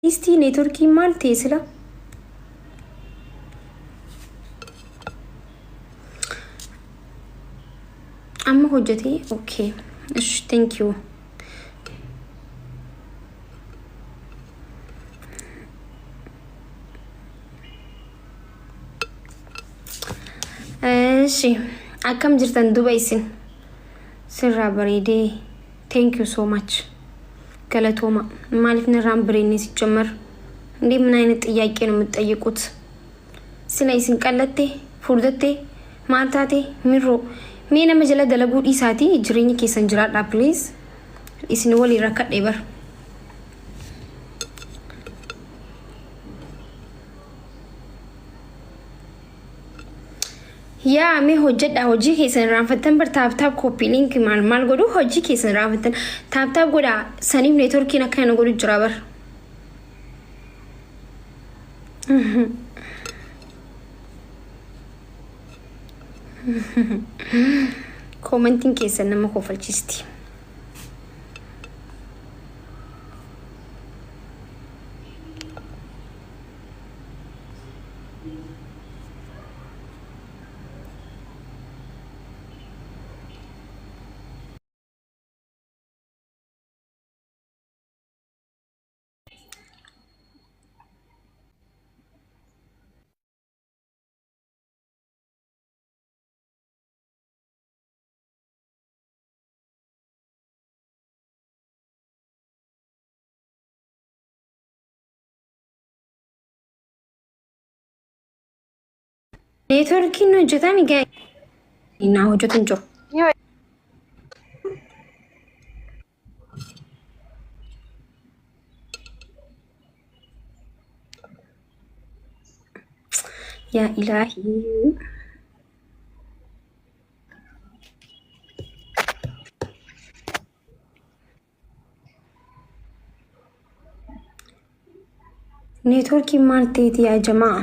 Istii neetworkiin maal ta'e sila? Amma hojjetee okay. Ish thank you. Ishi akkam jirtan duba isin sirraa bareedee thank you so much. Galatooma maaliif narraan bareedne ሲጀመር እንዴ ምን አይነት ጥያቄ ነው የምትጠይቁት? Sila isin qallatte furdatte maal taate mirroo mee nama jala dalaguu dhiisaatii jireenya keessan jiraadhaa please isin waliin rakkadhe bar. Yaa mee hojjedhaa hojii keessan irraanfattan bar tap tap copy link maal maal godhu hojii keessan irraanfattan tap tap godhaa saniif neetworkiin akka kana godhu jira bar. Koomentiin keessan nama kofalchiisti. Neetworkiin hojjetaa migaa naa hojjetu hin jiru. Yaa ilaahii. Neetworkiin maal ta'eeti yaa jamaa?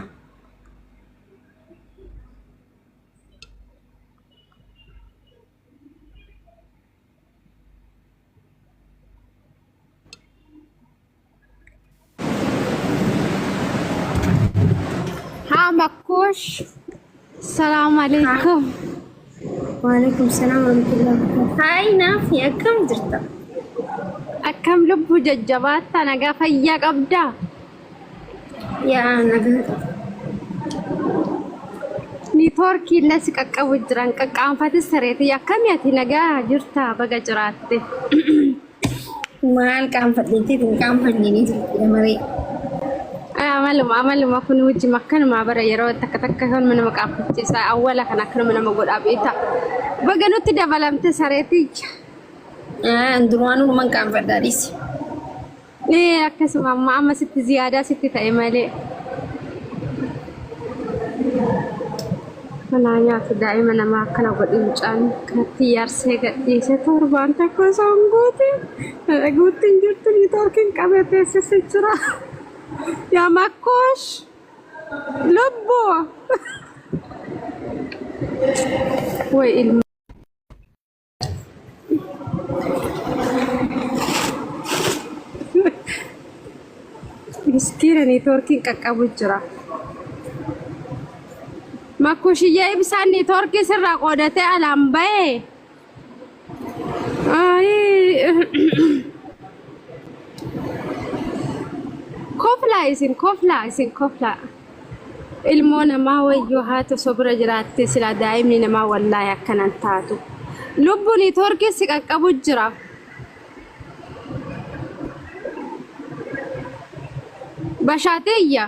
Haa makkuush. Salaamu alaikum. Waalaikum salaam warahmatullahi wabarakatuh. Haay naafi akkam jirta? Akkam lubbuu jajjabaattaa nagaa fayyaa qabdaa? Yaa nagaa qaba. Niitoorkii illee si qaqqabu jiran qaqqaanfatis sareetii akkami ati nagaa jirtaa baga jiraatte. Maal qaanfadheetti hin qaanfanne ni jirti maree. Amaluma amaluma kun hojii akkanuma bara yeroo takka takka kanuma nama qaanfachiisa awwala kan akkanuma nama godhaa beekta. Baga nutti dabalamte sareeticha. Duraanuu numan qaanfadhaa dhiisi. Ee akkasuma amma amma sitti ziyaadaa sitti ta'e malee. Kanaa nyaatu daa'ima namaa akkana godhi mucaan kanatti yaarsee gadhiise torbaan tokko osoo hin guutin dhaguutti hin jirtu niitoorkiin qabee teessisee jira. Yaa makkoosh lubbuu. Way ilma. Miskiina niitoorkiin qaqqabu jira. Makkushiyyee ibsaan niitoorkii sirraa qoodatee alaan ba'e. Koflaa isin koflaa isin koflaa. Ilmoo namaa wayyoo haati osoo bira jiraattee silaa daa'imni namaa wallaahi akkanan taatu. Lubbu niitoorkii si qaqqabu jira. Bashaateeyya.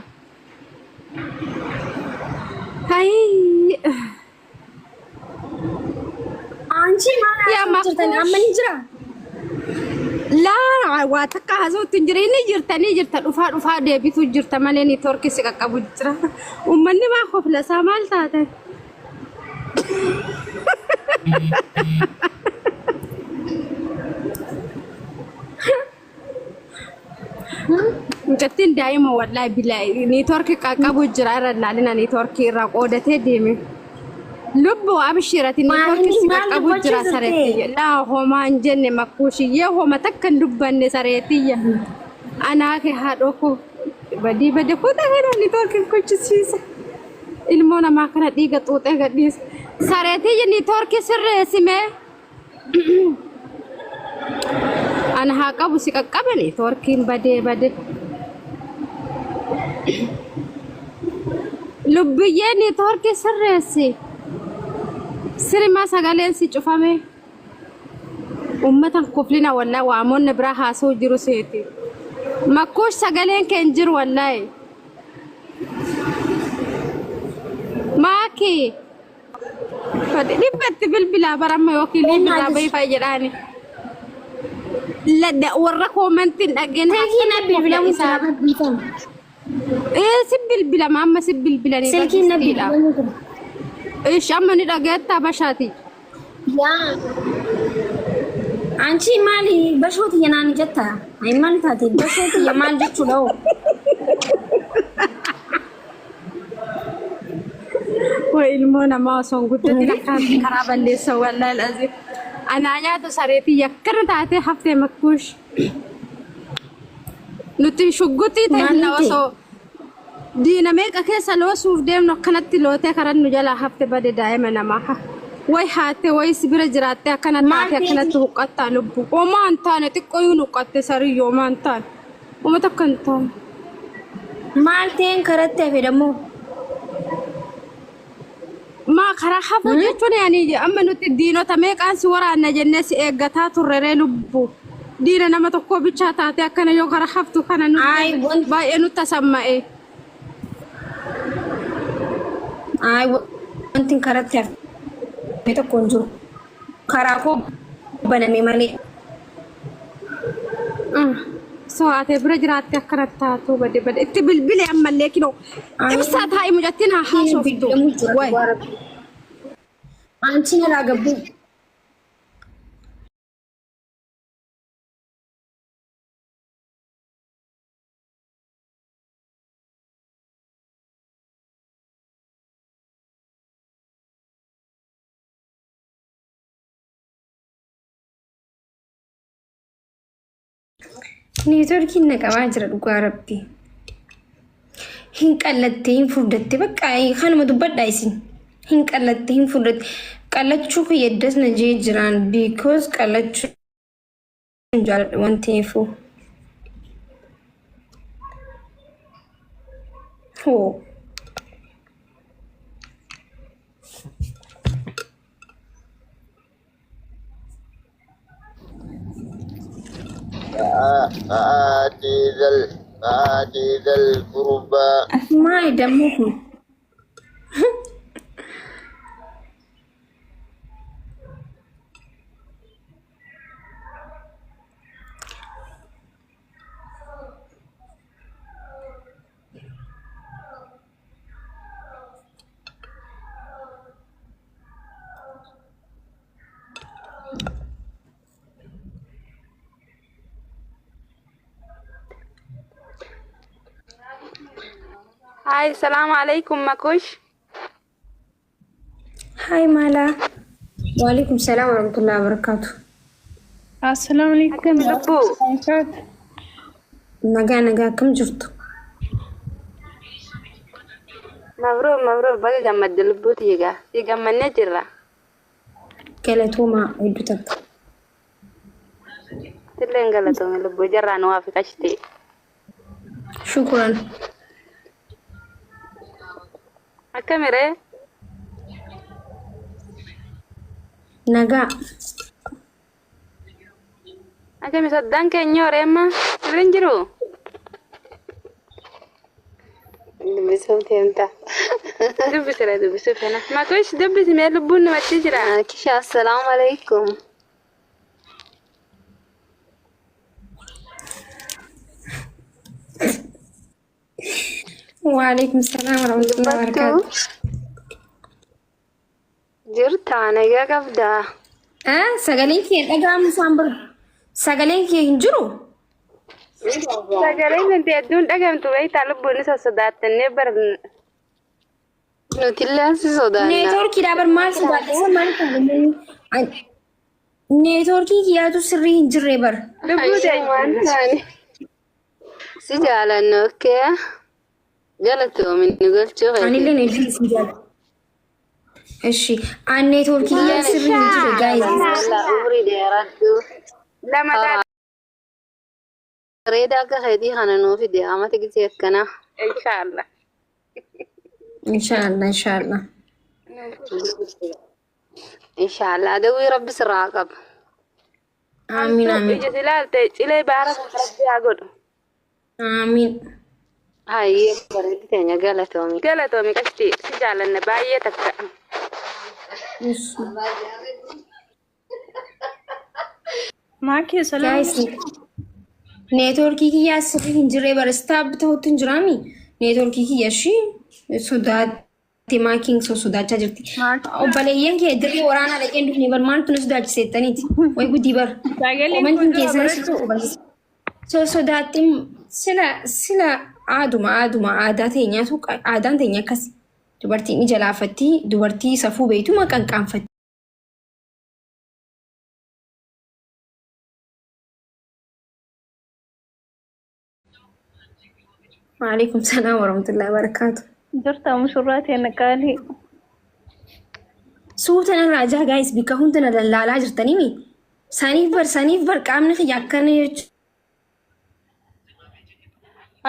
Hayii. Anchi maal Yaa haasa'u jirtan makkuush. amma ni jira. Laa waa takka haasa'utti hin jiru. Inni jirta ni jirta dhufaa dhufaa deebitu jirta malee niitoorkii si qaqqabu jira. Uummanni maa koflasaa maal taate? Mucattiin daa'ima wallaahi bilaahi niitoorkii qaqqabu jira irra ilaalina niitoorkii irraa qoodatee deeme. Lubbu abshirati niitoorkii si Maal qaqqabu dubbachuu jira turte? sareetiyya. Laa homaa hin jenne makkuushiyyee homa takka hin dubbanne sareetiyya. Anaa kee haadhoo koo badii bade kutaa kana niitoorkiin kochisiisa. Ilmoo namaa kana dhiiga xuuxee gadhiisa. Sareetii niitoorkii sirreessimee. Ana haa qabu si qaqqabe niitoorkiin badee bade. Lubbiyyee niitoorkii sirreessi. Sirimaa sagaleen si cufame. Ummatan kuflina wallahi waamonna biraa haasa'u jiru seeti. Makkuush sagaleen kee hin jiru wallahi. Maaki dhibbatti bilbilaa baramma yookiin liivirraa bahii fa'a jedhaani. Ladda warra koomantiin dhageen Silkiin na bilbilamu jira barbiifama. Ee si bilbilama amma si bilbilanii Silkiin na barsiistiidha. bilbilamu jira. Ish amma ni dhageettaa bashaati. Yaa anchi maali bashoo tiyya naan jetta? Ay maal taate bashoo tiyya maal jechuudha hoo? Way ilmoo namaa osoo hin guddatin akkanatti karaa balleessa wallaahi alazim. Anaa nyaatu sareetii yakkana taatee haftee makkuush. Nuti shugguxii ta'e Maaliin ta'e? osoo Diina meeqa keessa loosuuf deemnu akkanatti lootee karan nu jalaa hafte bade daa'ima namaa. Way haatte way si bira jiraatte akkana Maal taate ta'eeti? akkanatti huqqattaa lubbu. Homaa hin taane xiqqooyyuu nu huqqatte sariyyu homaa hin taane. Homa takka hin taane. Maal ta'een karatti hafe dammoo? Maa karaa hafuu jechuun yani amma nuti diinota meeqaan si waraanna jennee si eeggataa turre ree lubbu. Diina nama tokkoo bichaa taate akkana yoo karaa haftu kana nuti Ay, wanti baay'ee nutti tasamma'e. ay, wanti karatti hafe tokko hin jiru. Karaa koo baname malee. So ate bira jiraatte akkana taatu bade bade itti bilbile ammallee kinoo ibsaa taa'i mucattiin haa haasoftu. Bilbilamuu jira Way. dhugaa rabbi. Anchi narraa gabbuu. Neetwoorkiin na qabaa jira dhugaa rabbi. Hin qallattee hin furdatte bakka kanuma dubbadhaa isin. Hin qallattee hin furdatte. Qallachuu kiyya das na jee jiraan because qallachuu hin jaaladhu waan ta'eefuu. Hoo. فآتي ذا فآتي ذا القربى Maali dammoo kun? Hi, salaam alaikum Makush. Hi Mala. Waalaikum salaam warahmatullahi wabarakatuh. Assalaamu alaikum Akkami lubbuu? warahmatullahi. Nagaa nagaa akkam jirtu? Mabruuk mabruuk baga gammadde lubbuu tiyya. Si gammannee jirra. Galatoomaa hedduu takka. Silleen galatoome lubbuu jarraa nu waafi qashti. Shukuran. Akkami ree? Nagaa. Akkami soddaan keenya horeemma? Sirri hin jiru? Dubbisuuf deemta. Dubbisira dubbisuuf fena. Makush dubbisi mee lubbuun namatti jira. Kisha assalaamu alaikum. Waalaikum salaam warahmatullahi Dubbattu wabarakatuh. jirta nagaa qabdaa. Ah, sagaleen kee dhaga'amu isaan bira. Sagaleen kee hin jiru? Sagaleen nuti hedduun dhagamtu beektaa lubbuun isa sodaattannee bar Nutillee si sodaanna. Neetwoorkiidhaa bar maal sodaadha? Maal ta'a? Neetwoorkii kiyyaatu sirrii hin jirre bar. Lubbuu Ayyee teenya. waan taane. Si jaalannu okkee galatoomi nu galchuu Anillee keetiif. hedduu isin jaalladha. Ishi an neetwoorkii kiyyaa sirrii hin jiru guys. Maashaallah umrii dheeradhu. Lama taate. Bareedaa akka keetii kana nuu fide amata gisee akkanaa. Inshaallah. Inshaallah inshaallah. Inshaallah adawwii rabbi sirraa haa qabu. Amiin Hamtuu amiin. ija si ilaalte cilee baara rabbi haa godhu. Amiin. Hayyee bareeddi teenya galatoomi. Galatoomi qashti si jaalanna baay'ee takka. Ishi. Maakii salaam Guys, neetwoorkii kiyyaa sirrii hin jirree bara staab ta'utti hin jiraami. Neetwoorkii kiyya ishii sodaatte maakiin so sodaachaa jirti. Maakii Obboleeyyan kee dirree waraanaa dhaqeen dhufne bar maaltu na sodaachiseettaniiti. Way gudii bar. sagaleen koo Komantiin dura keessanis bareedu. ta'u obalisa. So sodaatte sila sila aaduma aaduma aadaa teenyaatu aadaan teenya akkas. Dubartiin ija laafatti dubartii safuu beektu maqaan qaanfatti. Waalaikum salaam warahmatullahi wabarakatuh. Jirta mushurraa teenya qaalii. Suuta narraa jaa gaayis bikka hunda na lallaalaa jirtanii saniif bar saniif bar qaamni kiyya akkana jechuudha.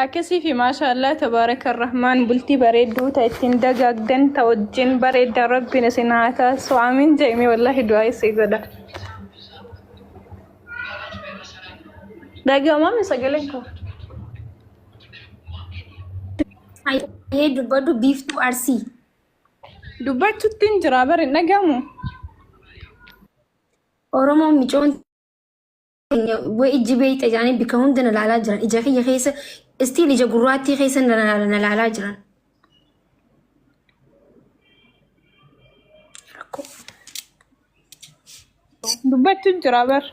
Akkasii fi maashaallah tabaaraka rahmaan bultii bareedduu ta ittiin dagaagdan ta wajjin bareeddan rabbiin isin haa taasisu amiin jedhame wallaahi du'aa isii godha. Dhaga'amame sagaleen koo. Hayyee dubbadhu biiftuu arsii. Dubbachuutti hin jira bari hin dhagahamu. Oromoon micoon way ijji beeyxa jedhanii bikka hunda na laalaa jiran. Ija kiyya keessa istiil ija gurraattii keessa na na laalaa jiran. Rakkoo. Dubbachuu jira bar.